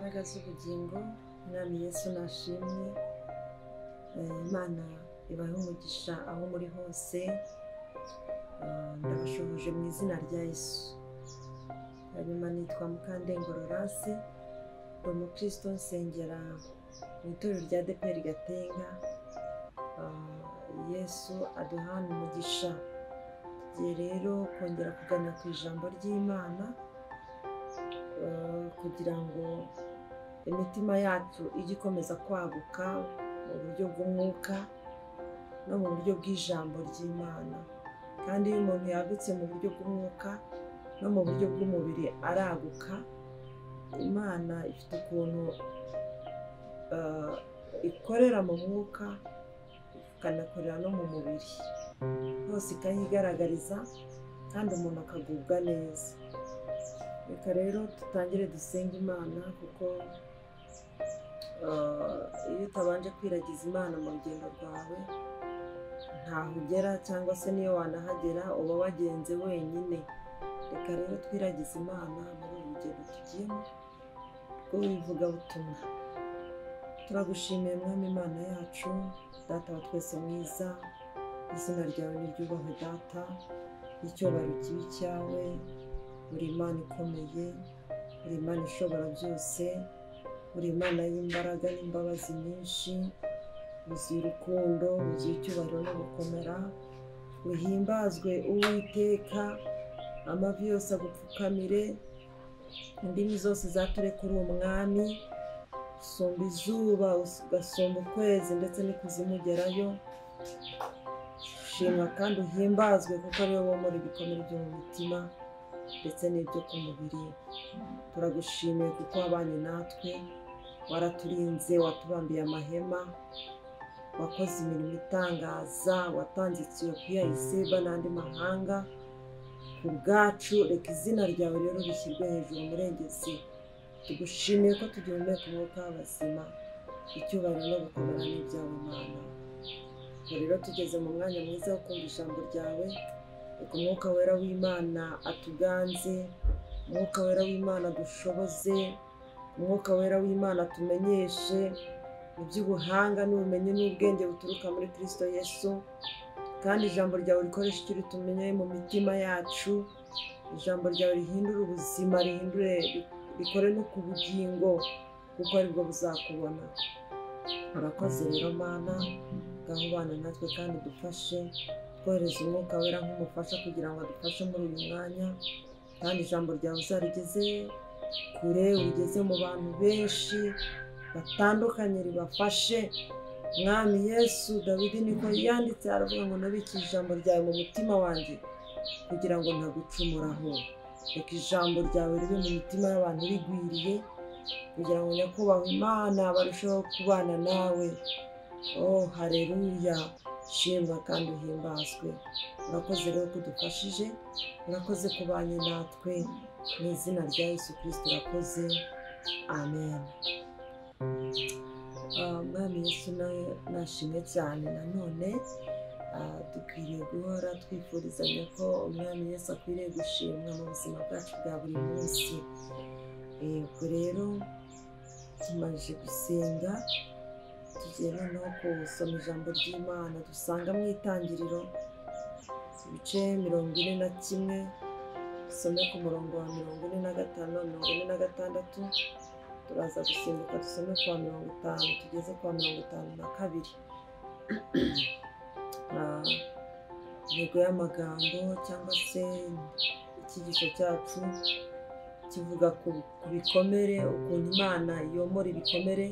Imbaraga z'ubugingo, Mwami Yesu nashimwe. Imana ibahe umugisha aho muri hose. Ndabashuhuje mu izina rya Yesu. Hanyuma nitwa Mukandengo Laurence, ndi umukristo nsengera mu itorero rya ADEPR Gatenga. Yesu aduhana umugisha. Tugiye rero kongera kuganira ku ijambo ry'Imana kugira ngo imitima yacu ijye ikomeza kwaguka mu buryo bw'umwuka no mu buryo bw'ijambo ry'Imana. Kandi iyo umuntu yagutse mu buryo bw'umwuka no mu buryo bw'umubiri araguka. Imana ifite ukuntu ikorera mu mwuka ikanakorera no mu mubiri, hose ikahigaragariza kandi umuntu akagubwa neza. Reka rero dutangire dusenge Imana, kuko iyo utabanje kwiragiza Imana mu rugendo rwawe ntaho ugera, cyangwa se niyo wanahagera uba wagenze wenyine. Reka rero twiragize Imana muri uru rugendo tugiyemo rw'ivugabutumwa. Turagushimiye Mwami Imana yacu, Data wa twese mwiza, izina ryawe niryubahwe Data, icyubahiro kibe icyawe. Uri Imana ikomeye, uri Imana ishobora byose, uri Imana y'imbaraga n'imbabazi nyinshi, wuzuye urukundo, wuzuye icyubahiro no gukomera. Uhimbazwe Uwiteka, amavi yose agupfukamire, indimi zose zature kuri Umwami. Usumba izuba, ugasumba ukwezi, ndetse n'ikuzimu ugerayo. Shimwa kandi uhimbazwe, kuko ari wowe womora ibikomere byo mu mitima ndetse n'ibyo ku mubiri. Turagushimiye kuko wabanye natwe, waraturinze, watubambiye amahema, wakoze imirimo itangaza, watanze Etiyopiya, Iseba n'andi mahanga ku bwacu. Reka izina ryawe rero rishyirwe hejuru Murengezi. Tugushimiye ko tugihumeka umwuka w'abazima, icyubahiro no gukomera n'ibyawe Mana. Rero tugeze mu mwanya mwiza wo kumva ijambo ryawe. Reka umwuka wera w'Imana atuganze, umwuka wera w'Imana dushoboze, umwuka wera w'Imana atumenyeshe iby'ubuhanga n'ubumenyi n'ubwenge buturuka muri Kristo Yesu. Kandi ijambo ryawe rikoresha icyo ritumenye mu mitima yacu, ijambo ryawe rihindure ubuzima, rihindure, rikore no ku bugingo, kuko aribwo buzakubona. Urakoze rero Mana, ngaho ubana natwe kandi dufashe, twohereza umwuka wera nk'umufasha kugira ngo adufashe muri uyu mwanya. Kandi ijambo ryawe uzarigeze kure, urigeze mu bantu benshi batandukanye, ribafashe. Mwami Yesu, Dawidi niko yanditse aravuga ngo nabikije ijambo ryawe mu mutima wanjye kugira ngo ntagucumuraho. Reka ijambo ryawe ribe mu mitima y'abantu rigwiriye, kugira ngo nyakubahwa Imana barusheho kubana nawe. Oh haleluya, shimwa kandi uhimbazwe. Urakoze rero kudufashije, urakoze kubanye natwe, mu izina rya Yesu Kristo urakoze, amen. Mwami Yesu nashimwe cyane. Nanone dukwiriye guhora twifurizanya ko Umwami Yesu akwiriye gushimwa mu buzima bwacu bwa buri munsi. Ubwo rero tumaze gusenga, tugiye noneho gusoma ijambo ry'Imana dusanga mu Itangiriro ibice 41, dusome ku murongo wa 45, 46. Turaza gusimbuka dusome kwa 50 tugeze kwa 52. Intego y'amagambo cyangwa se icyigisho cyacu kivuga ku bikomere, ukuntu Imana yomora ibikomere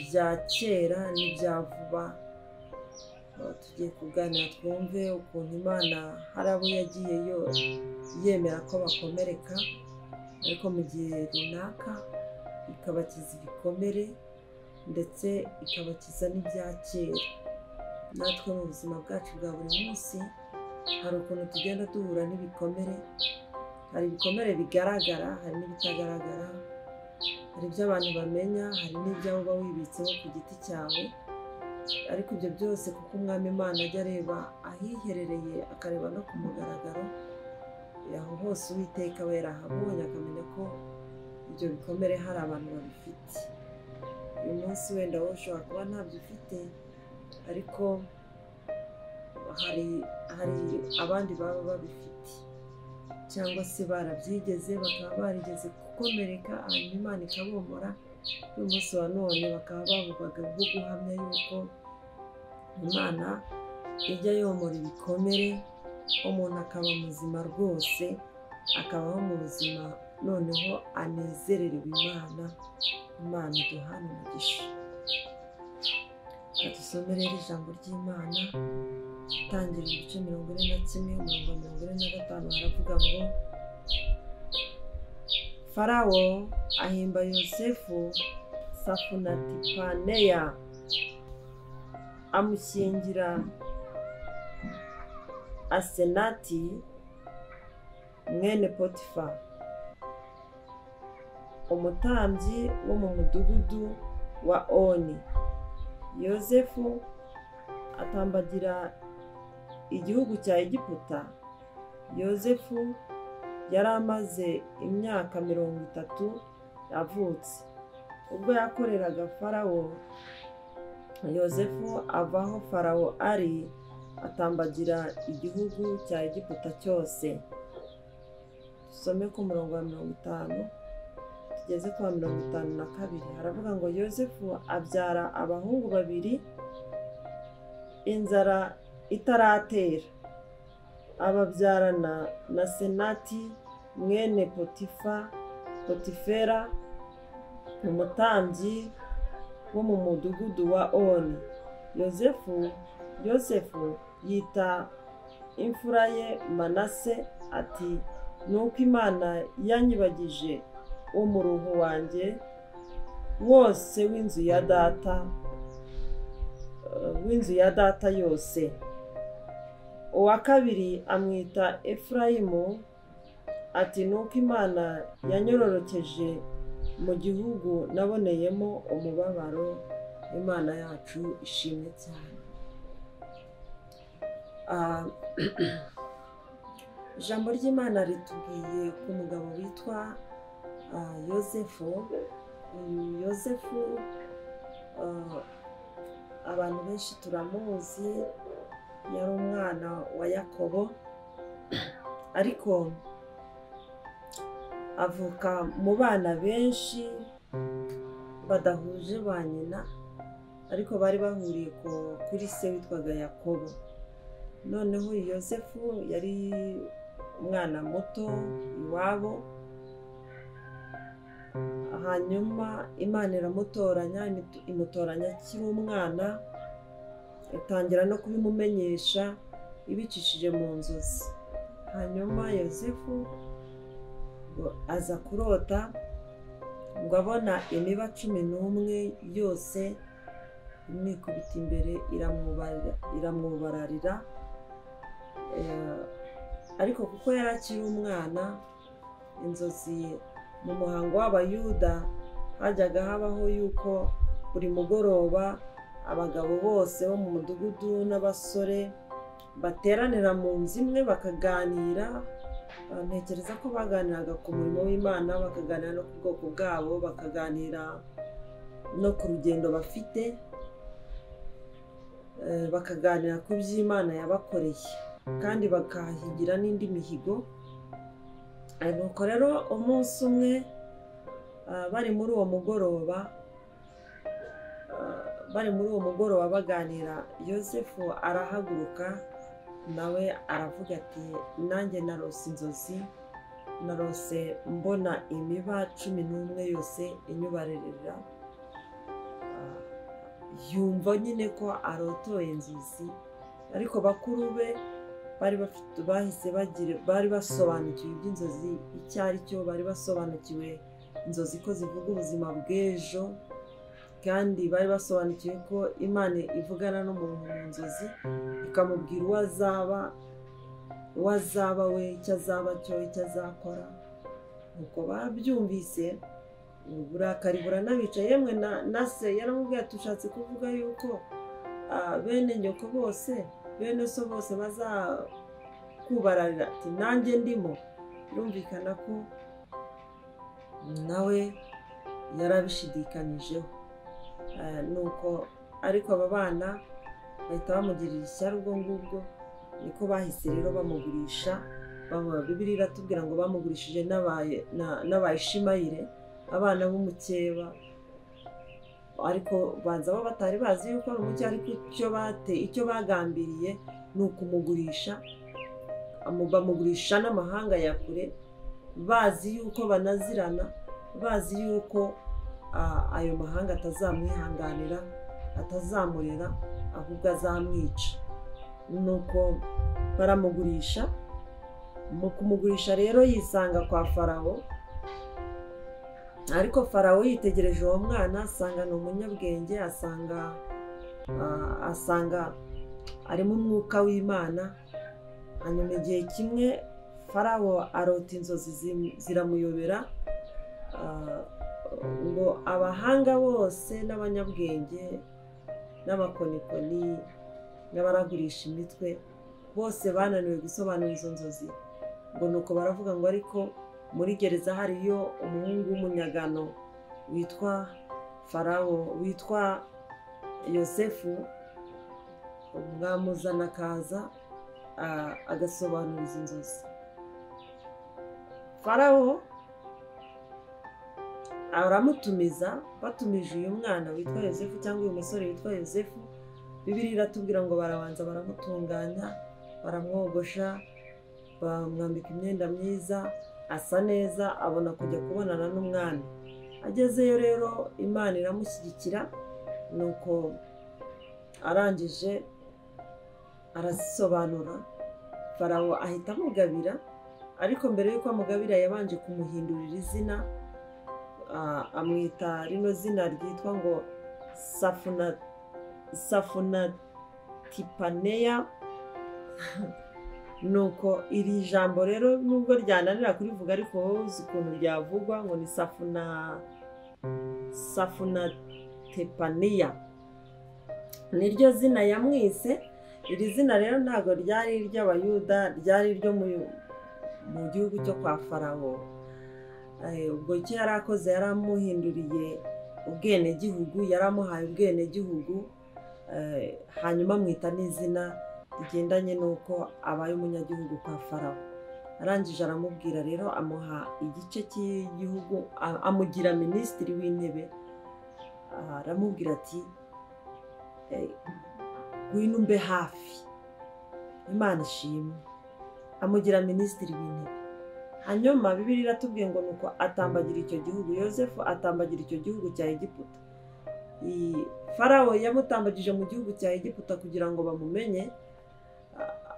bya kera n'ibya vuba. Tugiye kuganira twumve ukuntu Imana hari abo yagiye yemera ko bakomereka, ariko mu gihe runaka ikabakiza ibikomere ndetse ikabakiza n'ibya kera. Natwe mu buzima bwacu bwa buri munsi hari ukuntu tugenda duhura n'ibikomere. Hari ibikomere bigaragara, hari n'ibitagaragara, hari ibyo abantu bamenya, hari n'ibyo uba wibitseho ku giti cyawe. Ariko ibyo byose kuko Umwami Imana ajya areba ahiherereye, akareba no ku mugaragaro, aho hose Uwiteka aba yarahabonye, akamenya ko Ibyo bikomere hari abantu babifite. Uyu munsi wenda wowe ushobora kuba ntabyo ufite, ariko hari abandi baba babifite cyangwa se barabyigeze, bakaba barigeze gukomereka, hanyuma Imana ikabomora. Uyu munsi wa none bakaba bavugaga bwo guhamya yuko Imana ijya yomora ibikomere, umuntu akaba muzima rwose, akabaho mu buzima noneho anezererewe Imana. Imana iduhana umugisha. Dusome rero ijambo ry'Imana, Itangiriro ibice 41 umurongo 45, haravuga ngo: Farawo ahimba Yosefu Safunatipaneya, amushyingira Asenati mwene Potifa, umutambyi wo mu mudugudu wa Oni. Yosefu atambagira igihugu cya Egiputa. Yosefu yari amaze imyaka 30 avutse ubwo yakoreraga Farawo. Yosefu avaho Farawo ari, atambagira igihugu cya Egiputa cyose. Dusome ku murongo wa 50 tugeze ku wa 52, haravuga ngo: Yosefu abyara abahungu babiri inzara itaratera, ababyarana na Senati mwene Potifera, umutambyi wo mu mudugudu wa Oni. Yosefu yita imfura ye Manase ati: nuko Imana yanyibagije umuruho wanjye wose w'inzu ya data, w'inzu ya data yose. Uwa kabiri amwita Efurayimu ati: nuko Imana yanyororokeje mu gihugu naboneyemo umubabaro. Imana yacu ishimwe cyane. Ijambo ry'Imana ritubwiye ku mugabo witwa Yosefu. Uyu Yosefu abantu benshi turamuzi, yari umwana wa Yakobo, ariko avuka mu bana benshi badahuje ba nyina, ariko bari bahuriye kuri se witwaga Yakobo. Noneho Yosefu yari umwana muto iwabo, hanyuma Imana iramutoranya, imutoranya akiri umwana, itangira no kubimumenyesha ibicishije mu nzozi. Hanyuma Yosefu aza kurota ngo abona imiba 11 yose imwikubita imbere, iramwubararira. Ariko kuko yari akiri umwana, inzozi mu muhango w'Abayuda hajyaga habaho yuko buri mugoroba abagabo bose bo mu mudugudu n'abasore bateranira mu nzu imwe bakaganira. Ntekereza ko baganiraga ku murimo w'Imana, bakaganira no ku bwoko bwabo, bakaganira no ku rugendo bafite, bakaganira ku by'Imana yabakoreye, kandi bakahigira n'indi mihigo. Nuko rero umunsi umwe bari muri uwo mugoroba baganira, Yosefu arahaguruka nawe aravuga ati: nanjye narose inzozi, narose mbona imiba 11 yose inyubarerera. Yumva nyine ko arotoye inzozi, ariko bakuru be bari bafite bahise bagira, bari basobanukiwe iby'inzozi icyo ari cyo, bari basobanukiwe inzozi ko zivuga ubuzima bw'ejo, kandi bari basobanukiwe ko Imana ivugana n'umuntu mu nzozi ikamubwira uwo azaba we, icyo azaba cyo, icyo azakora. Nuko babyumvise uburakari buranabica. Yemwe na se yaramubwiye ati: ushatse kuvuga yuko bene nyoko bose, bene so bose bazakubararira, ati nanjye ndimo. Birumvikana ko Nawe yarabishidikanyijeho. Nuko ariko aba bana bahita bamugirira ishyari, ubwo ngubwo niko bahise rero bamugurisha. Bibiliya iratubwira ngo bamugurishije n'Abayishimayire, abana b'umukeba, ariko banza bo batari bazi yuko ari umukeba, ariko icyo bagambiriye ni ukumugurisha. Bamugurisha n'amahanga ya kure, bazi yuko banazirana, bazi yuko ayo mahanga atazamwihanganira, atazamurera, ahubwo azamwica. Nuko baramugurisha. Mu kumugurisha rero yisanga kwa Farawo, ariko Farawo yitegereje uwo mwana asanga ni umunyabwenge, asanga arimo umwuka w'Imana. Hanyuma igihe kimwe Farawo arota inzozi ziramuyobera, ngo abahanga bose n'abanyabwenge n'abakonikoni n'abaragurisha imitwe bose bananiwe gusobanura izo nzozi. Ngo nuko baravuga ngo ariko muri gereza hariyo umuhungu w'umunyagano witwa Farawo, witwa Yosefu, mwamuzana akaza agasobanura izo nzozi. Farawo aramutumiza. Batumije uyu mwana witwa Yosefu, cyangwa uyu musore witwa Yosefu. Bibiliya iratubwira ngo barabanza baramutunganya, baramwogosha, bamwambika imyenda myiza, asa neza, abona kujya kubonana n'umwami. Agezeyo rero Imana iramushyigikira, nuko arangije arazisobanura. Farawo ahita amugabira, ariko mbere y'uko amugabira yabanje kumuhindurira izina, amwita rino zina ryitwa ngo Safunatipaneya. Nuko iri jambo rero nubwo ryananira kurivuga, ariko wowe uzi ukuntu ryavugwa, ngo ni Safunatepaniya, niryo zina yamwise. Iri zina rero ntabwo ryari iry'Abayuda, ryari iryo mu gihugu cyo kwa Farawo. Ubwo icyo yari akoze, yaramuhinduriye ubwenegihugu, yaramuhaye ubwenegihugu, hanyuma amwita n'izina rigendanye n'uko abaye umunyagihugu kwa Farawo. Arangije aramubwira rero, amuha igice cy'igihugu, amugira minisitiri w'intebe. Aramubwira ati ngwino umbe hafi, Imana ishimwe. Amugira minisitiri w'intebe. Hanyuma Bibiliya iratubwiye ngo nuko atambagira icyo gihugu, Yosefu atambagira icyo gihugu cya Egiputa. Farawo yamutambagije mu gihugu cya Egiputa kugira ngo bamumenye,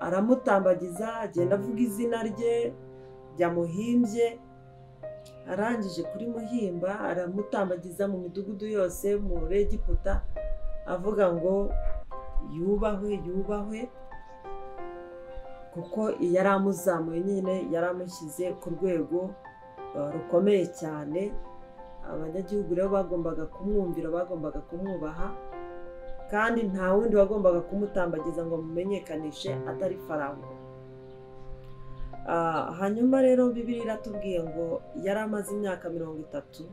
aramutambagiza, agenda avuga izina rye ryamuhimbye. Arangije kurimuhimba aramutambagiza mu midugudu yose muri Egiputa, avuga ngo yubahwe, yubahwe, kuko yari amuzamuye nyine, yari amushyize ku rwego rukomeye cyane. Abanyagihugu rero bagombaga kumwumvira, bagombaga kumwubaha, kandi nta wundi wagombaga kumutambagiza ngo amumenyekanishe atari Farawo. Hanyuma rero Bibiliya iratubwiye ngo yari amaze imyaka 30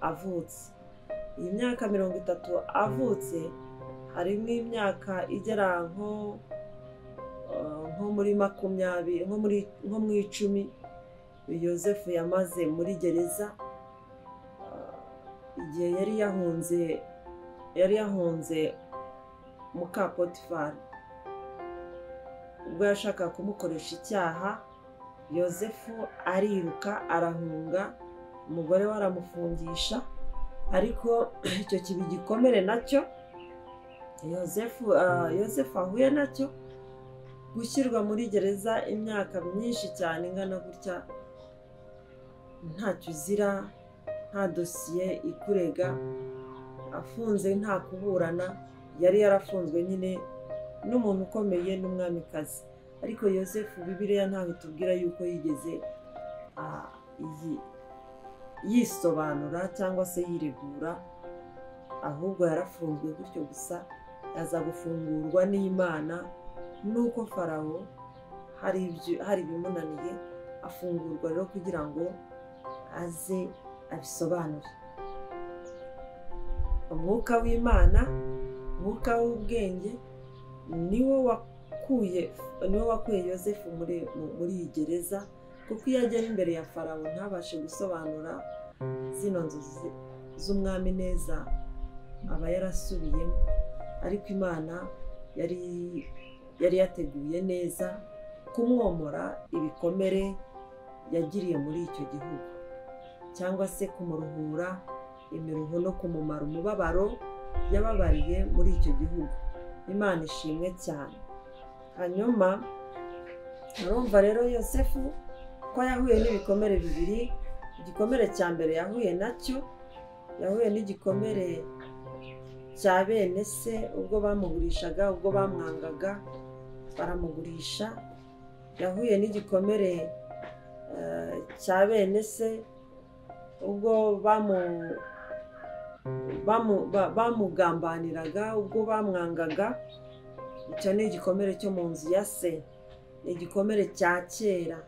avutse. Iyi myaka 30 avutse harimo imyaka igera nko muri 20, nko mu 10 Yosefu yamaze muri gereza, igihe yari yahunze muka Potifari. Ubwo yashakaga kumukoresha icyaha, Yosefu ariruka arahunga, umugore we aramufungisha. Ariko icyo kibi gikomere nacyo Yosefu ahuye nacyo, gushyirwa muri gereza imyaka myinshi cyane ingana gutya, ntacyo uzira, nta dosiye ikurega, afunze nta kuburana, yari yarafunzwe nyine n'umuntu ukomeye n'umwamikazi. Ariko Yosefu Bibiliya ntabwo itubwira yuko yigeze yisobanura cyangwa se yiregura, ahubwo yarafunzwe gutyo gusa, aza gufungurwa n'Imana nuko Farawo hari ibimunaniye, afungurwa rero kugira ngo aze abisobanure. Umwuka w'Imana, umwuka w'ubwenge niwo wakuye Yosefu muri iyi gereza, kuko iyo agera imbere ya Farawo ntabashe gusobanura zino nzozi z'umwami neza aba yarasubiyemo. Ariko Imana yari yateguye neza kumwomora ibikomere yagiriye muri icyo gihugu, cyangwa se kumuruhura imiruho no kumumara umubabaro yababariye muri icyo gihugu. Imana ishimwe cyane. Hanyuma urumva rero Yosefu ko yahuye n'ibikomere bibiri. Igikomere cya mbere yahuye nacyo, yahuye n'igikomere cya bene se ubwo bamugurishaga, ubwo bamwangaga baramugurisha. Yahuye n'igikomere cya bene se ubwo bamugambaniraga, ubwo bamwangaga. Icyo ni igikomere cyo mu nzu ya se, ni igikomere cya kera.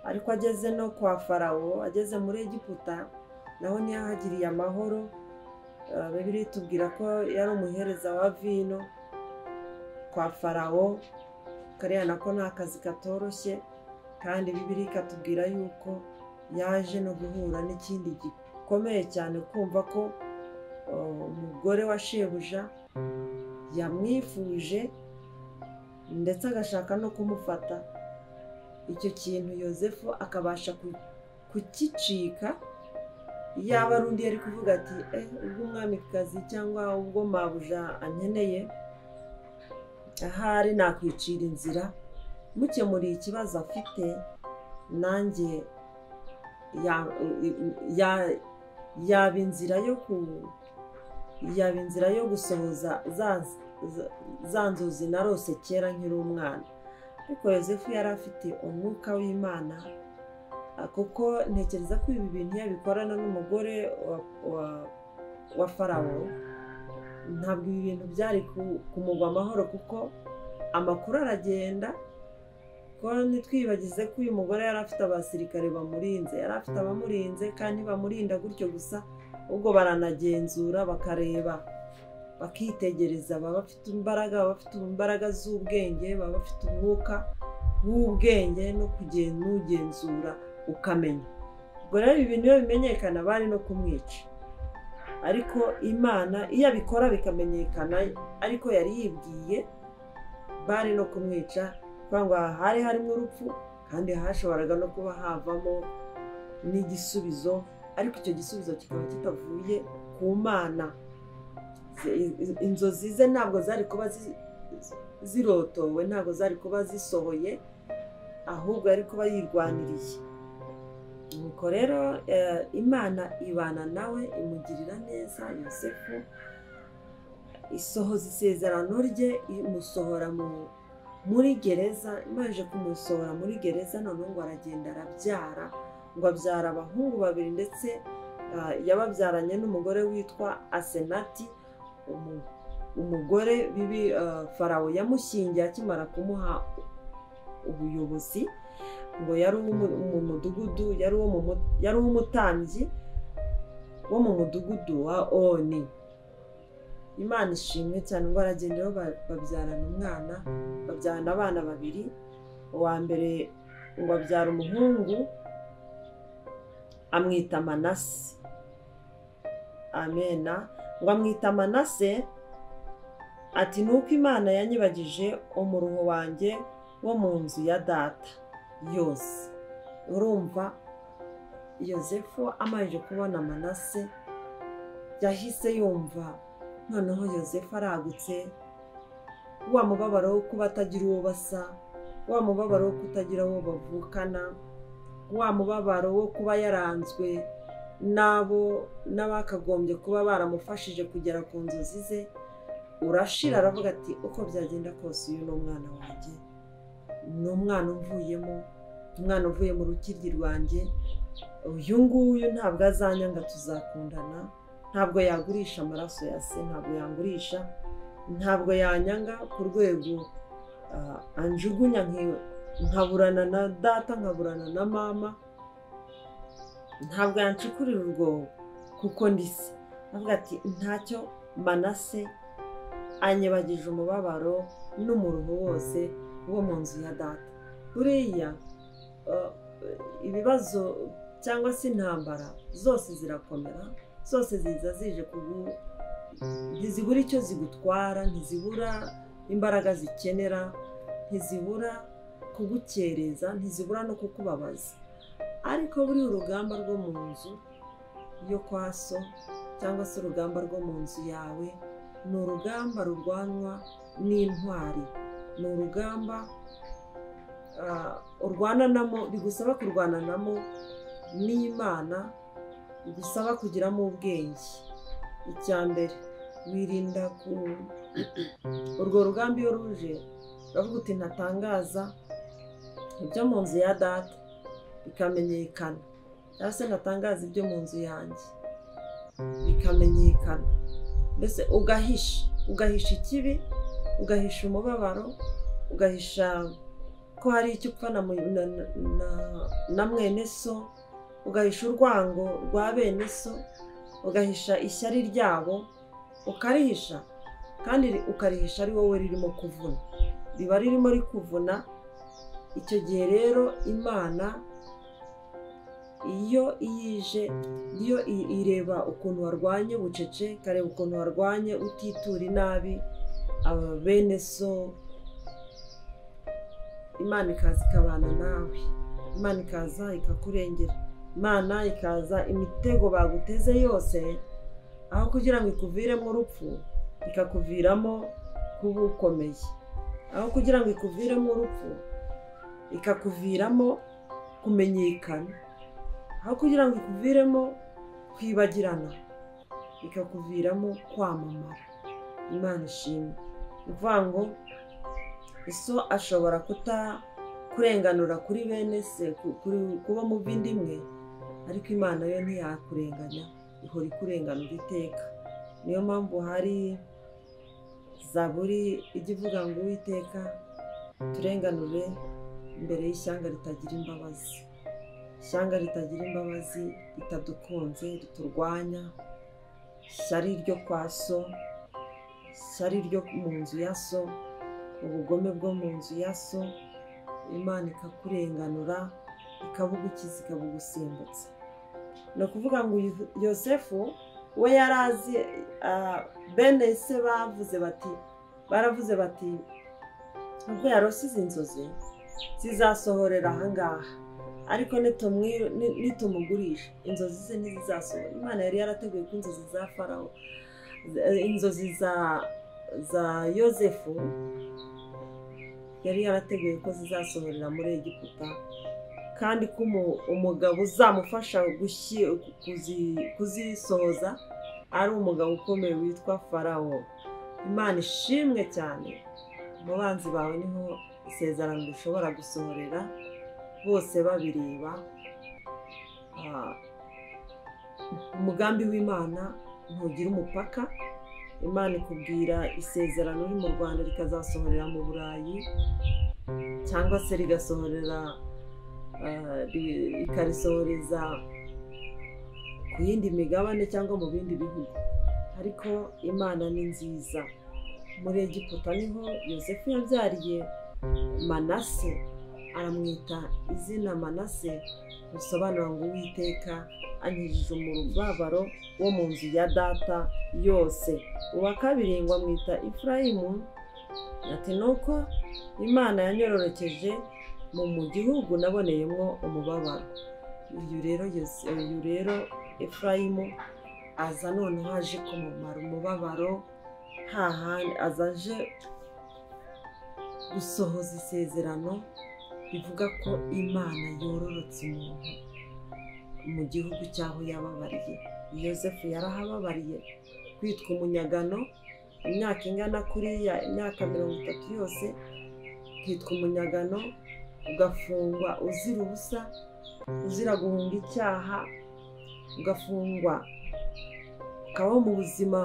Ariko ageze no kwa Farawo, ageze muri Egiputa, naho ntiyahagiriye amahoro. Bibiliya itubwira ko yari umuhereza wa vino kwa Farawo, kariya nako ni akazi katoroshye. Kandi Bibiliya ikatubwira yuko yaje no guhura n'ikindi gikomeye cyane, kumva ko umugore wa shebuja yamwifuje ndetse agashaka no kumufata. Icyo kintu Yosefu akabasha kukicika. Yaba ari undi yari kuvuga ati ubwo umwamikazi cyangwa ubwo mabuja ankeneye, ahari nakwicira inzira mukemuriye ikibazo afite, nanjye yaba inzira yo gusohoza za nzozi narose kera nkiri umwana. Ariko Yosefu yari afite umwuka w'Imana, kuko ntekereza ko ibi bintu yabikorana n'umugore wa Farawo, ntabwo ibi bintu byari kumugwa amahoro, kuko amakuru aragenda. Ko ntitwibagize ko uyu mugore yari afite abasirikare bamurinze, yari afite abamurinze, kandi bamurinda gutyo gusa, ubwo baranagenzura bakareba, bakitegereza. Baba bafite imbaraga, baba bafite imbaraga z'ubwenge, baba bafite umwuka w'ubwenge no kugenzura ukamenya. Ubwo rero ibi bintu iyo bimenyekana bari no kumwica, ariko Imana iyo abikora bikamenyekana, ariko yari yibwiye bari no kumwica, kuko ngo hari harimo urupfu, kandi hashoboraga no kuba havamo n'igisubizo, ariko icyo gisubizo kikaba kitavuye ku Mana. Inzozi ze ntabwo zari kuba zirotowe, ntabwo zari kuba zisohoye, ahubwo yari kuba yirwaniriye. Nuko rero Imana ibana nawe, imugirira neza Yosefu, isohoza isezerano rye, imusohora muri gereza. Imaze kumusohora muri gereza, noneho ngo aragenda arabyara, ngo abyara abahungu babiri, ndetse yababyaranye n'umugore witwa Asenati, umugore bibi Farawo yamushyingiye akimara kumuha ubuyobozi. Ngo yari mu mudugudu, yari umutambyi wo mu mudugudu wa Oni. Imana ishimwe cyane. Ngo aragenda rero babyarana umwana, babyarana abana babiri. Uwa mbere ngo abyara umuhungu amwita Manase. Amena. Ngo amwita Manase ati nuko Imana yanyibagije umuruho wanjye wo mu nzu ya data yose. Urumva Yosefu amaze kubona Manase yahise yumva noneho Yosefu aragutse, wa mubabaro wo kuba atagira uwo basa, wa mubabaro wo kutagira uwo bavukana, wa mubabaro wo kuba yaranzwe n'abo n'abakagombye kuba baramufashije kugera ku nzozi ze, urashira. Aravuga ati uko byagenda kose uyu ni umwana wanjye, ni umwana umvuyemo, umwana uvuye mu rukiryi rwanjye, uyu nguyu ntabwo azanyanga, tuzakundana, ntabwo yagurisha amaraso ya se, ntabwo yangurisha, ntabwo yanyanga ku rwego anjugunya nkaburana na data, nkaburana na mama. Ntabwo yancukurira urwobo kuko ndi se. Avuga ati ntacyo Manase anyibagije umubabaro n'umuruho wose wo mu nzu ya data. Buriya ibibazo cyangwa se intambara zose zirakomera, zose ziza zije ntizibura icyo zigutwara, ntizibura imbaraga zikenera, ntizibura kugukereza, ntizibura no kukubabaza. Ariko buri urugamba rwo mu nzu yo kwa so cyangwa se urugamba rwo mu nzu yawe ni urugamba rurwanwa n'intwari, ni urugamba urwananamo, bigusaba kurwananamo n'Imana, bigusaba kugiramo ubwenge. Icya mbere wirinda ku urwo rugamba iyo ruje uravuga uti ntatangaza ibyo mu nzu ya data bikamenyekana, cyangwa se ntatangaza ibyo mu nzu yanjye bikamenyekana. Mbese ugahisha ikibi, ugahisha umubabaro, ugahisha ko hari icyo upfa na mwene so, ugahisha urwango rwa bene so, ugahisha ishyari ryabo, ukarihisha kandi ukarihisha ari wowe ririmo kuvuna, riba ririmo rikuvuna. Icyo gihe rero Imana iyo iyije iyo ireba ukuntu warwanye bucece, ikareba ukuntu warwanye utitura inabi aba bene so, Imana ikaza ikabana nawe, Imana ikaza ikakurengera, Imana ikaza imitego baguteze yose aho kugira ngo ikuviremo urupfu ikakuviramo kuba ukomeye, aho kugira ngo ikuviremo urupfu ikakuviramo kumenyekana, aho kugira ngo ikuviremo kwibagirana ikakuviramo kwamamara. Imana ishimwe. Ni ukuvuga ngo iso ashobora kutakurenganura kuri bene se, kuba mu bindi imwe, ariko Imana yo ntiyakurenganya, ihora ikurenganura iteka. Niyo mpamvu hari zaburi ijya ivuga ngo Uwiteka turenganure imbere y'ishyanga ritagira imbabazi, ishyanga ritagira imbabazi, ritadukunze, riturwanya, ishyari ryo kwa so, ishyari ryo mu nzu ya so, ubugome bwo mu nzu ya so. Imana ikakurenganura, ikabugukiza, ikabugusimbutsa. Ni ukuvuga ngo Yosefu we yarazi bene se bavuze bati, baravuze bati ubwo yarose izi nzozi zizasohorera ahangaha, ariko nitumugurisha inzozi ze ntizizasohora. Imana yari yarateguye ko inzozi za Farawo, inzozi za Yosefu yari yarateguye ko zizasohorera muri Egiputa, kandi ko umugabo uzamufasha kuzisohoza ari umugabo ukomeye witwa Farawo. Imana ishimwe cyane. Mu banzi bawe niho isezerano rishobora gusohorera, bose babireba. Umugambi w'Imana ntugira umupaka. Imana ikubwira isezerano uri mu Rwanda rikazasohorera mu Burayi, cyangwa se rigasohorera ikarisohoreza ku yindi migabane cyangwa mu bindi bihugu. Ariko Imana ni nziza. Muri Egiputa niho Yosefu yabyariye Manase, aramwita izina Manase bisobanura ngo Uwiteka ankijije umubabaro wo mu nzu ya data yose. Uwa kabiri ngo amwita Efurayimu, ati nuko Imana yanyororokeje mu gihugu naboneyemo umubabaro. Uyu rero Efurayimu aza noneho aje kumumara umubabaro, hahandi aza aje gusohoza isezerano rivuga ko Imana yororotse umuntu mu gihugu cyaho yababariye. Yosefu yarahababariye, kwitwa umunyagano imyaka ingana kuriya, imyaka 30 yose ukitwa umunyagano, ugafungwa uzira ubusa, uzira guhunga icyaha, ugafungwa ukabaho mu buzima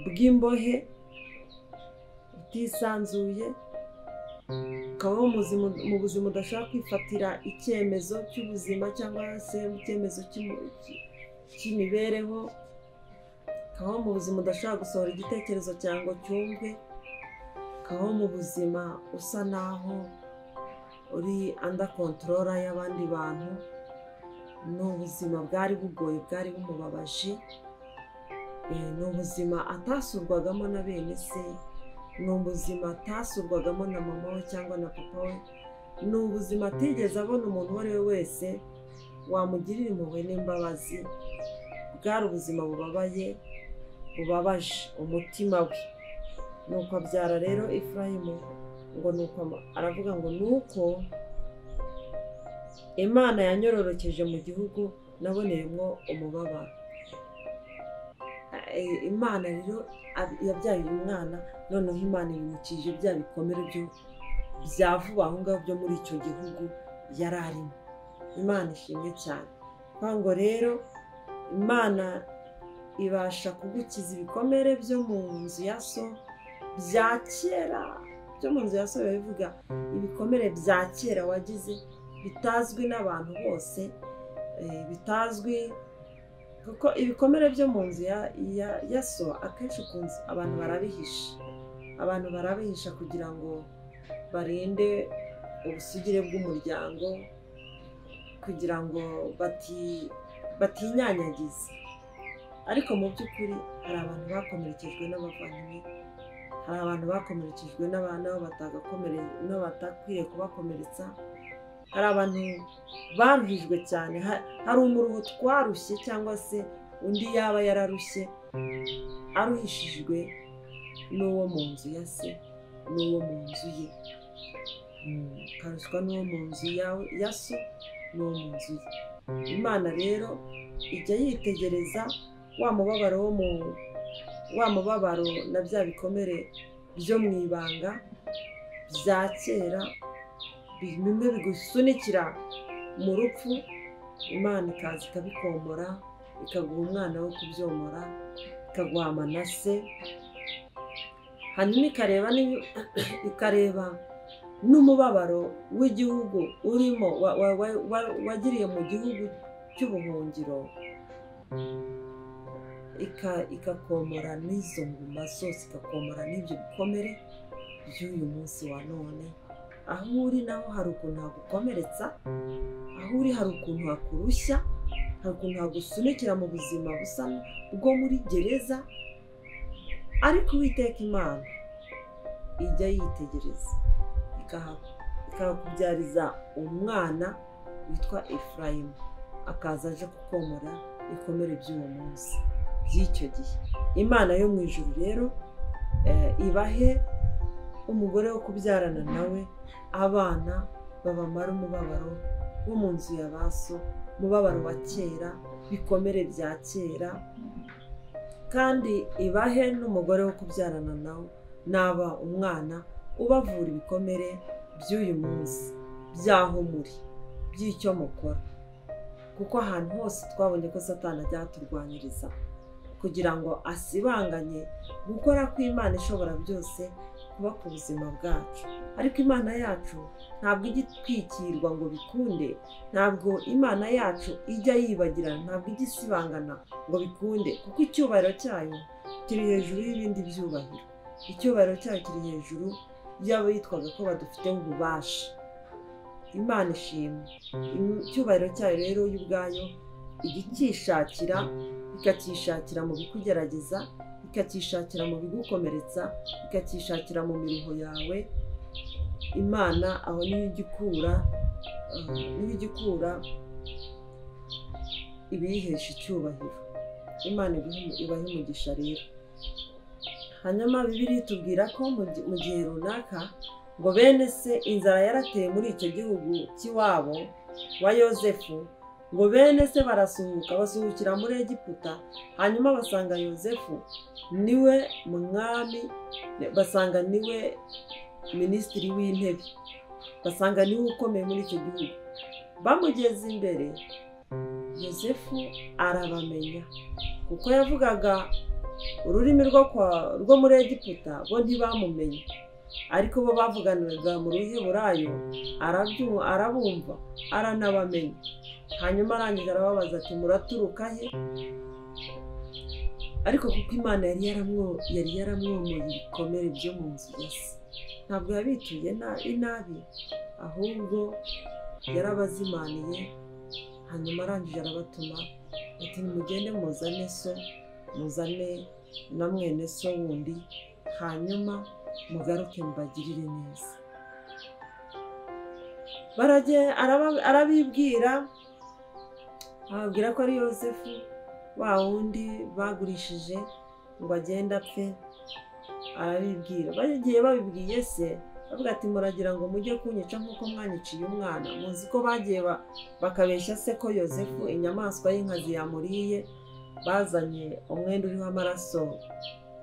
bw'imbohe utisanzuye. Ukabaho mu buzima udashobora kwifatira icyemezo cy'ubuzima cyangwa se icyemezo cy'imibereho. Ukabaho mu buzima udashobora gusohora igitekerezo cyawe ngo cyumve. Ukabaho mu buzima usa naho uri under control y'abandi bantu. Ni ubuzima bwari bugoye, bwari bumubabaje. Ni ubuzima atasurwagamo na bene se, ni ubuzima atasurwagamo na mama we cyangwa na papa we, ni ubuzima atigeze abona umuntu uwo ari we wese wamugirira impuhwe n'imbabazi. Bwari ubuzima bubabaye, bubabaje umutima we. Nuko abyara rero Efurayimu, ngo nuko aravuga ngo nuko Imana yanyororokeje mu gihugu naboneyemo umubabaro. Imana rero yabyaye uyu mwana, noneho Imana ibimukije bya bikomere byo bya vuba aho ngaho byo muri icyo gihugu yari arimo. Imana ishimwe cyane. Ngo rero Imana ibasha kugukiza ibikomere byo mu nzu ya so bya kera. Byo mu nzu ya so bivuga ibikomere bya kera wagize bitazwi n'abantu bose, bitazwi, kuko ibikomere byo mu nzu ya so akenshi ukunze abantu barabihisha. Abantu barabihisha kugira ngo barinde ubusugire bw'umuryango, kugira ngo batinyanyagiza. Ariko mu by'ukuri hari abantu bakomerekejwe n'abavandimwe, hari abantu bakomerekejwe n'abana batakwiriye kubakomeretsa, hari abantu baruhijwe cyane, hari umuruho twarushye cyangwa se undi yaba yararushye aruhishijwe n'uwo mu nzu ya se n'uwo mu nzu ye, karuswa n'uwo mu nzu ya so n'uwo mu nzu ye. Imana rero ijya yitegereza wa mubabaro wa mubabaro na bya bikomere byo mu ibanga bya kera, bimwe bigusunikira mu rupfu. Imana ikaza ikabikomora, ikaguha umwana wo kubyomora, ikaguha Manase, hanyuma ikareba n'umubabaro w'igihugu urimo wagiriye mu gihugu cy'ubuhungiro, ikakomora n'izo nguma zose, ikakomora n'ibyo bikomere by'uyu munsi wa none. Aho uri naho hari ukuntu hagukomeretsa, aho uri hari ukuntu hakurushya, hari ukuntu hagusunikira mu buzima busa bwo muri gereza. Ariko Uwiteka Imana ijya yitegereza ikakubyariza umwana witwa Efurayimu, akaza aje kukomora ibikomere by'uwo munsi by'icyo gihe. Imana yo mu ijuru rero ibahe umugore wo kubyarana nawe abana babamara umubabaro wo mu nzu ya ba so, umubabaro wa kera, bikomere bya kera, kandi ibahe n'umugore wo kubyarana nawe naba umwana ubavura ibikomere by'uyu munsi, by'aho muri, by'icyo mukora. Kuko ahantu hose twabonye ko Satani ajya aturwanyiriza kugira ngo asibanganye gukora kw'Imana ishobora byose kuba ku buzima bwacu. Ariko Imana yacu ntabwo ijya itwikirwa ngo bikunde, ntabwo Imana yacu ijya yibagirana, ntabwo ijya isibangana ngo bikunde, kuko icyubahiro cyayo kiri hejuru y'ibindi byubahiro. Icyubahiro cyayo kiri hejuru y'abo yitwaga ko badufiteho ububasha. Imana ishimwe. Icyubahiro cyayo rero yo ubwayo ijya icyishakira, ikacyishakira mu bikugerageza, ikacyishakira mu bigukomeretsa, ikacyishakira mu miruho yawe. Imana aho niyo ijya ikura ibiyihesha icyubahiro. Imana ibahe umugisha rero. Hanyuma Bibiliya itubwira ko mu gihe runaka ngo bene se inzara yarateye muri icyo gihugu cy'iwabo wa Yozefu, ngo bene se barasuhuka, basuhukira muri Egiputa. Hanyuma basanga Yozefu niwe mwami, basanga niwe minisitiri w'intebe, basanga niwe ukomeye muri icyo gihugu. Bamugeze imbere, Yozefu arabamenya, kuko yavugaga ururimi rwo muri Egiputa, bo ntibamumenye. Ariko bo bavuganaga mu Ruheburayo, arabumva aranabamenya. Hanyuma arangije arababaza ati muraturuka he? Ariko kuko Imana yari yaramwomoye ibikomere byo mu nzu ya se, ntabwo yabituye inabi, ahubwo yarabazimaniye. Hanyuma arangije arabatuma ati nimugende muzane so, muzane na mwene so wundi, hanyuma mugaruke mbagirire neza. Arabibwira, ababwira ko ari Yosefu wa wundi bagurishije ngo agende apfe. Arabibwira, bagiye babibwiye se, bavuga ati muragira ngo mujye kunyica nk'uko mwanyiciye umwana. Muzi ko bagiye bakabeshya se ko Yosefu inyamaswa y'inkazi yamuriye. Bazanye umwenda uriho amaraso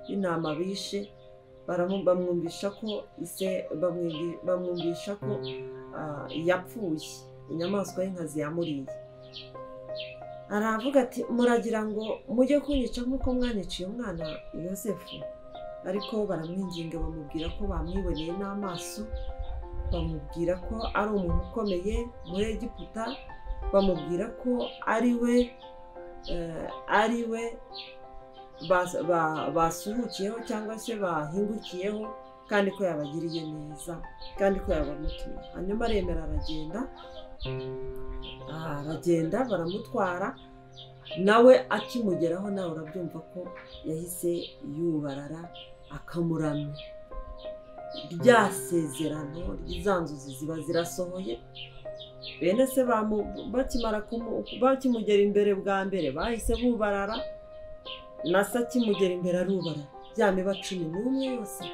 y'intama bishe, bamwumvisha ko ise bamwumvisha ko yapfuye, inyamaswa y'inkazi yamuriye. Aravuga ati muragira ngo mujye kunyica nk'uko mwanyiciye umwana Yosefu. Ariko baramwinginga, bamubwira ko bamwiboneye n'amaso, bamubwira ko ari umuntu ukomeye muri Egiputa, bamubwira ko ari we basuhukiyeho cyangwa se bahingukiyeho, kandi ko yabagiriye neza, kandi ko yabamutuye. Hanyuma aremera aragenda, baramutwara. Nawe akimugeraho, nawe urabyumva ko yahise yubarara akamuramya. Rya sezerano ry'iza nzozi ziba zirasohoye. Bene se bakimugera imbere bwa mbere bahise bubarara, na se akimugera imbere arubarara. Ya miba 11 yose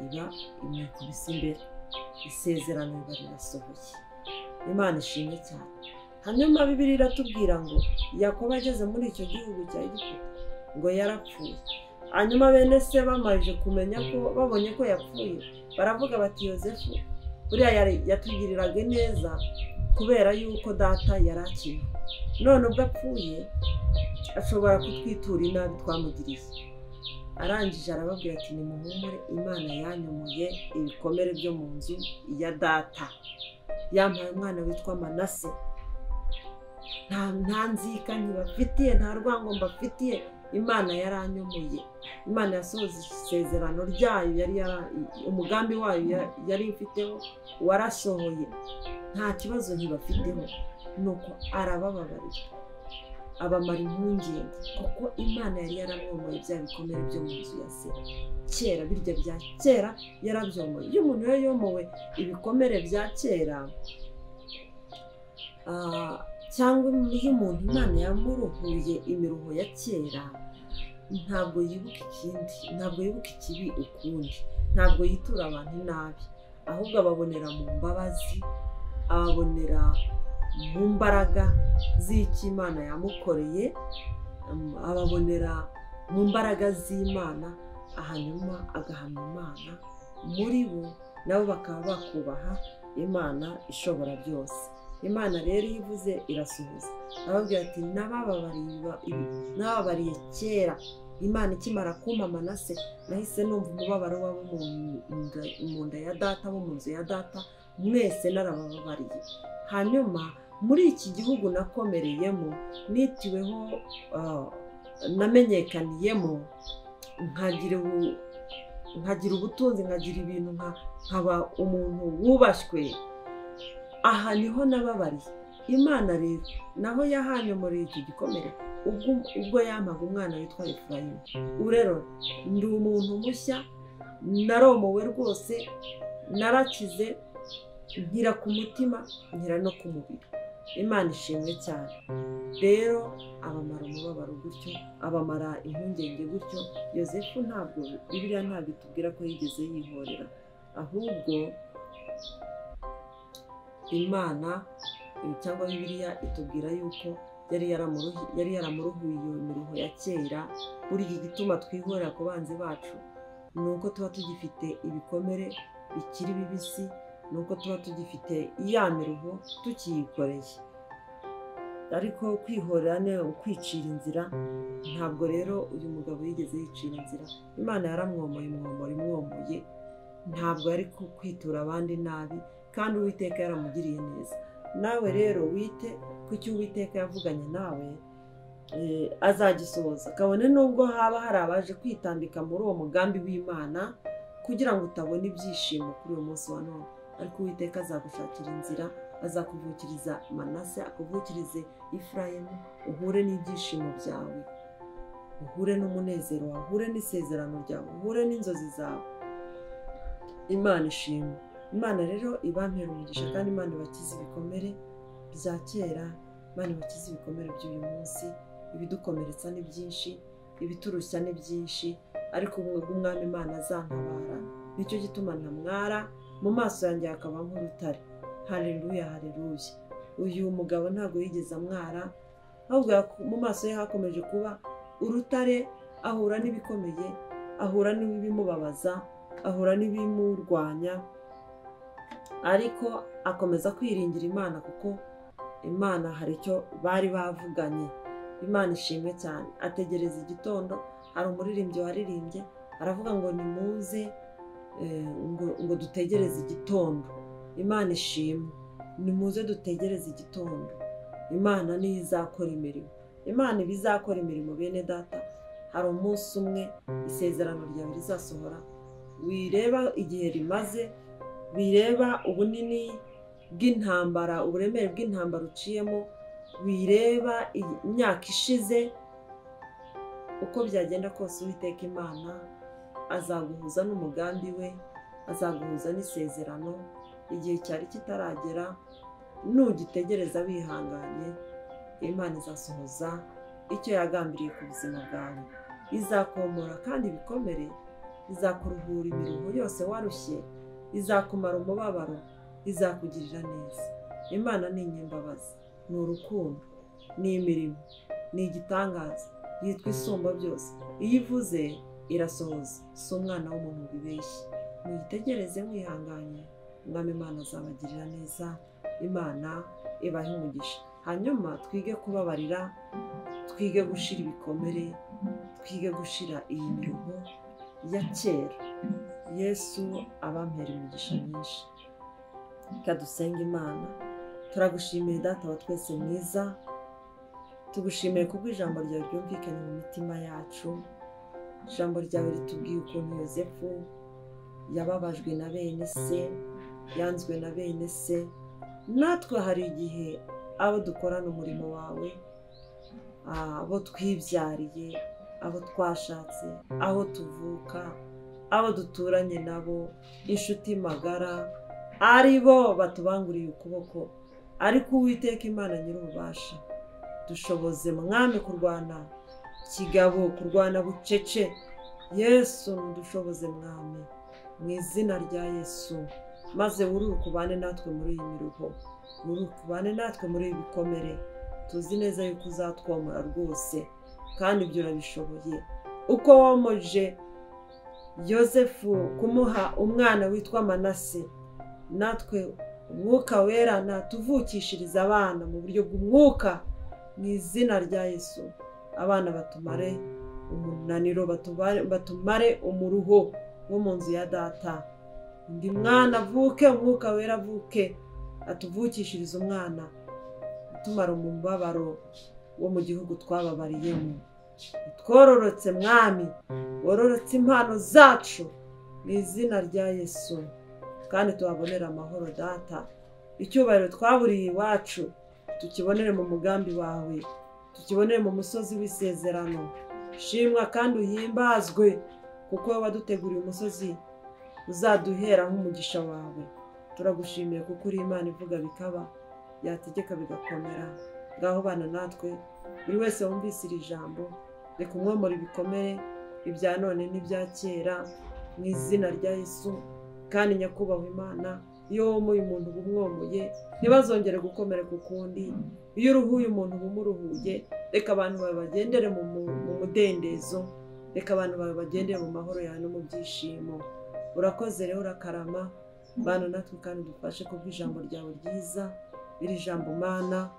iba imwikubise imbere, isezerano riba rirasohoye. Imana ishimwe cyane. Hanyuma Bibiliya iratubwira ngo Yakobo ageze muri icyo gihugu cya Egiputa ngo yarapfuye. Hanyuma bene se bamaze kumenya ko babonye ko yapfuye, baravuga bati Yosefu buriya yatugiriraga neza kubera yuko data yari akiriho, none ubwo apfuye ashobora kutwitura inabi twamugiriye. Arangije arababwira ati nimuhumure, Imana yanyomoye ibikomere byo mu nzu ya data, yampaye umwana witwa Manase. Nta nzika ntibafitiye, nta rwango mbafitiye, Imana yaranyomoye. Imana yasohoje isezerano ryayo, yari umugambi wayo yari mfiteho warasohoye, nta kibazo ntibafiteho. Nuko arabababarira, abamara impungenge, kuko Imana yari yaramwomoye bya bikomere byo mu nzu ya se kera, birya bya kera yarabyomoye. Iyo umuntu rero yomowe ibikomere bya kera, cyangwa iyo umuntu Imana yamuruhuye imiruho ya kera, ntabwo yibuka ikindi, ntabwo yibuka ikibi ukundi, ntabwo yitura abantu nabi, ahubwo ababonera mu mbabazi, ababonera mu mbaraga z'icyo Imana yamukoreye, ababonera mu mbaraga z'Imana, hanyuma agahamya Imana muri bo, nabo bakaba bakubaha Imana ishobora byose. Imana rero iyo ivuze irasohoza. Arababwira ati nabababariye kera. Imana ikimara kumpa Manase, nahise numva umubabaro wabo mu nda ya data, bo mu nzu ya data, mwese narabababariye. Hanyuma muri iki gihugu nakomereyemo, nitiweho, namenyekaniyemo, nkagira ubutunzi, nkagira ibintu, nkaba umuntu wubashywe, aha niho nababariye. Imana rero naho yahanyomoreye icyo gikomere ubwo yampaga umwana witwa Efurayimu. Rero ndi umuntu mushya, naromowe rwose, narakize, nkira ku mutima, nkira no ku mubiri. Imana ishimwe cyane. Rero abamara umubabaro gutyo, abamara impungenge gutyo. Yosefu ntabwo Bibiliya ntabwo itubwira ko yigeze yihorera, ahubwo Imana cyangwa Bibiliya itubwira yuko yari yaramuruhuye iyo miruho ya kera. Buri gituma twihorera ku banzi bacu ni uko tuba tugifite ibikomere bikiri bibisi, ni uko tuba tugifite ya miruho tukiyikoreye. Ariko kwihorera ni ukwicira inzira. Ntabwo rero uyu mugabo yigeze yicira inzira. Imana yaramwomoye, imwomora imwomoye, Ntabwo yari kwitura abandi nabi, kandi Uwiteka yaramugiriye neza. Nawe rero wite ku cyo Uwiteka yavuganye nawe, azagisohoza, kabone nubwo haba hari abaje kwitambika muri uwo mugambi w'Imana kugira ngo utabona ibyishimo kuri uyu munsi wa none. Ariko Uwiteka azagushakira inzira, azakuvukiriza Manase, akuvukirize Efurayimu, uhure n'ibyishimo byawe, uhure n'umunezero wawe, uhure n'isezerano ryawe, uhure n'inzozi zawe. Imana ishimwe. Imana rero ibampera umugisha, kandi Imana ibakize ibikomere bya kera, Imana ibakize ibikomere by'uyu munsi. Ibidukomeretsa ni byinshi, ibiturushya ni byinshi, ariko ubumwe bw'Umwami Imana azantabara. Nicyo gituma ntamwara, mu maso yanjye hakaba nk'urutare. Haleluya, haleluya. Uyu mugabo ntabwo yigeze amwara, ahubwo mu maso ye hakomeje kuba urutare. Ahura n'ibikomeye, ahura n'ibimubabaza, ahura n'ibimurwanya, ariko akomeza kwiringira Imana, kuko Imana hari icyo bari bavuganye. Imana ishimwe cyane. Ategereza igitondo. Hari umuririmbyi waririmbye aravuga ngo nimuze ngo dutegereze igitondo. Imana ishimwe, nimuze dutegereze igitondo. Imana niyo izakora imirimo. Imana iba izakora imirimo bene data. Hari umunsi umwe isezerano ryawe rizasohora. Wireba igihe rimaze, wireba ubunini bw'intambara, uburemere bw'intambara uciyemo, wireba imyaka ishize. Uko byagenda kose, Uwiteka Imana azaguhuza n'umugambi we, azaguhuza n'isezerano. Igihe cyari kitaragera, nugitegereza wihanganye, Imana izasohoza icyo yagambiriye ku buzima bwawe. Izakomora kandi ibikomere, izakuruhura imiruho yose warushye, izakumara umubabaro, izakugirira neza. Imana ni inyembabazi, ni urukundo, ni imirimo, ni igitangaza, yitwa Isumba byose. Iyo ivuze irasohoza, si umwana w'umuntu wibeshye. Muyitegereze mwihanganye, Umwami Imana azabagirira neza. Imana ibahe umugisha. Hanyuma twige kubabarira, twige gushira ibikomere, twige gushira iyi miruho ya kera. Yesu abampera imigisha myinshi. Reka dusenge Imana. Turagushimiye Data wa twese mwiza, tugushimiye kubwo ijambo ryawe ryumvikanye mu mitima yacu. Ijambo ryawe ritubwiye ukuntu Yozefu yababajwe na bene se, yanzwe na bene se. Natwe hari igihe abo dukorana umurimo wawe, abo twibyariye, abo twashatse, aho tuvuka, abo duturanye nabo, inshuti magara, ari bo batubanguriye ukuboko. Ariko Uwiteka Imana nyir'ububasha, dushoboze Mwami kurwana kigabo, kurwana bucece. Yesu dushoboze Mwami, mu izina rya Yesu. Maze wururuke ubane natwe muri iyi miruho, wururuke ubane natwe muri ibi bikomere. Tuzi neza yuko uzatwomora rwose, kandi ibyo urabishoboye. Uko womoje Yozefu kumuha umwana witwa Manase, natwe Umwuka Wera natuvukishiriza abana mu buryo bw'umwuka, mu izina rya Yesu. Abana batumare umunaniro, batumare umuruho wo mu nzu ya data. Undi mwana avuke, Umwuka Wera avuke, atuvukishiriza umwana utumara umubabaro wo mu gihugu twababariyemo. Twororotse Mwami, wororotse impano zacu mu izina rya Yesu, kandi tuhabonera amahoro Data. Icyubahiro twaburiye iwacu tukibonere mu mugambi wawe, tukibonere mu musozi w'isezerano. Shimwa kandi uhimbazwe, kuko wowe waduteguriye umusozi uzaduheraho umugisha wawe. Turagushimiye kuko uri Imana ivuga bikaba, yategeka bigakomera. Ngaho bana natwe, buri wese wumvise iri jambo, reka umwomora ibikomere ibya none n'ibya kera mu izina rya Yesu. Kandi Nyakubahwa Imana, iyo womoye umuntu uba umwomoye, ntibazongere gukomereka ukundi. Iyo uruhuye umuntu uba umuruhuye. Reka abantu bawe bagendere mu mudendezo, reka abantu bawe bagendere mu mahoro yawe no mu byishimo. Urakoze rero, urakarama. Bana natwe kandi dufashe kubw'ijambo ryawe ryiza. Iri jambo Mana,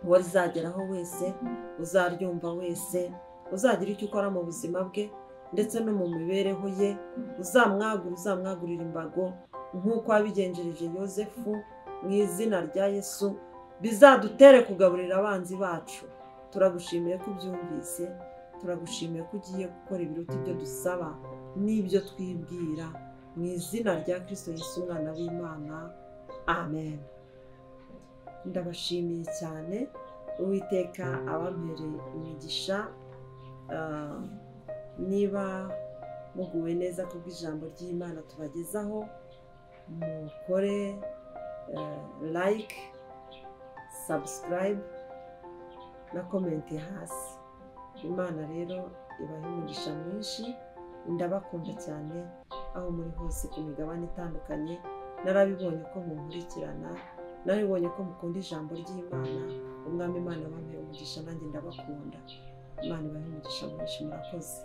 uwo rizageraho wese, uzaryumva wese, uzagira icyo ukora mu buzima bwe, ndetse no mu mibereho ye. Uzamwagura, uzamwagurira imbago nk'uko wabigenjereje Yozefu, mu izina rya Yesu. Bizadutere kugaburira abanzi bacu. Turagushimiye ko ubyumvise, turagushimiye ko ugiye gukora ibiruta ibyo dusaba n'ibyo twibwira, mu izina rya Kristo Yesu umwana w'Imana, amen. Ndabashimiye cyane, Uwiteka abampereye imigisha. Niba muguwe neza kubw'ijambo ry'Imana tubagezaho, mukore like, subscribe na comment hasi. Imana rero ibahe umugisha mwinshi. Ndabakunda cyane aho muri hose ku migabane itandukanye. Narabibonye ko munkurikirana, narabibonye ko mukunda ijambo ry'Imana. Umwami Imana abampere umugisha, nanjye ndabakunda. Imana ibahe umugisha mwinshi, murakoze.